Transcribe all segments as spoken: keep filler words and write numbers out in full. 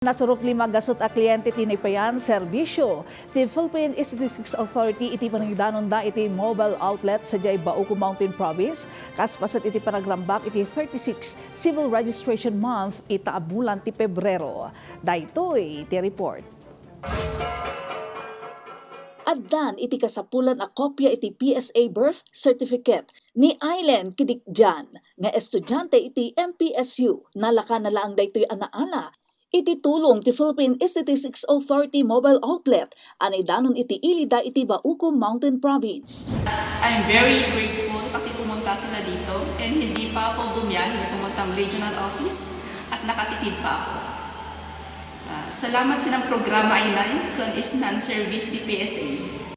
Nasurok lima gasut a kliente ti naipayan serbisio ti Philippine Statistics Authority iti panangidanonda iti mobile outlet sadiay Bauco Mountain Province, kas paset iti panagrambak iti thirty-six Civil Registration Month ita a bulan ti Pebrero. Daytoy ti report. Addan iti kasapulan a kopia iti P S A birth certificate ni Aileen Kidik Jan nga estudiante iti M P S U. Nalakana laeng daytoy a naala iti tulong ti Philippine Statistics Authority Mobile Outlet a naidanon iti ilida iti Bauco Mountain Province. I'm very grateful kasi pumunta sila dito and hindi pa ako bumiyahe pumuntang regional office at nakatipid pa ako. Ah, salamat sa programa, Inay, ken isnan service ti P S A.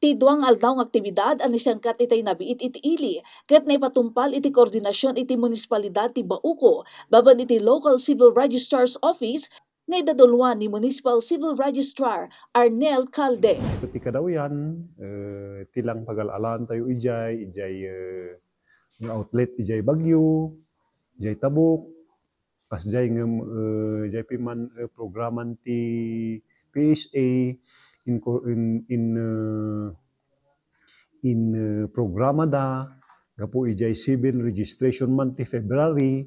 Ti dua nga aldaw nga aktibidad a naisangkat itay nabiit iti ili ket naipatungpal iti koordinasion iti munisipalidad ti Bauco babaen iti Local Civil Registrar's Office nga idaduluan ni Municipal Civil Registrar Arnel Calde. Ti kadawyan, eh, ti lang pagal-alaan tayo ijay, ijay, eh, nga outlet ijay Baguio, ijay Tabuk, kasjay ngem, eh, ijay piman, eh, programan ti P S A in, in, in, eh, in, eh, programada gapu ijay civil registration man ti February,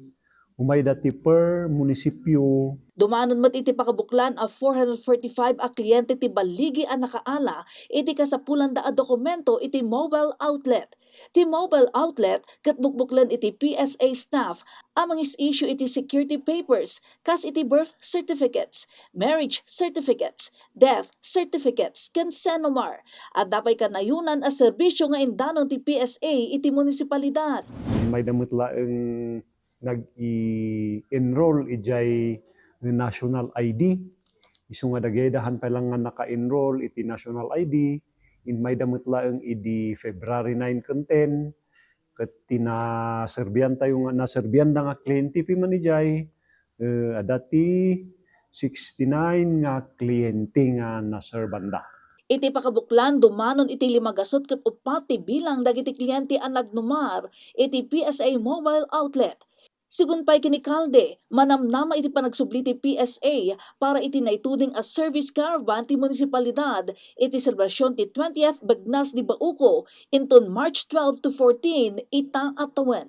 umayda ti per munisipyo. Dumanon met iti pakabuklan a four hundred forty-five a kliente ti balligi a nakaala iti kasapulanda a dokumento iti mobile outlet. Ti mobile outlet ket bukbuklen iti P S A staff a mangis-issue iti security papers kas iti birth certificates, marriage certificates, death certificates, ken CENOMAR. Adda pay kanayonan a serbisio nga indanon ti P S A iti munisipalidad. Mayda met laeng nag-i-enroll ijay national I D. Isu nga dagiti daan pay lang nga naka-enroll iti national I D, immayda met laeng idi February nine ken ten, ket ti naserbian tayo nga, naserbian da nga kliente piman ijay, eh, adda ti sixty-nine nga kliente nga naserban da. Iti pakabuklan, dumanon iti lima gasut ket uppat ti bilang dagiti kliente a nagnumar iti P S A mobile outlet. Sigun pay ken ni Calde, manamnama iti panagsubli ti P S A para iti naituding a service caravan ti munisipalidad iti selebrasion ti twentieth Bagnas di Bauco inton March twelve to fourteen ita a tawen.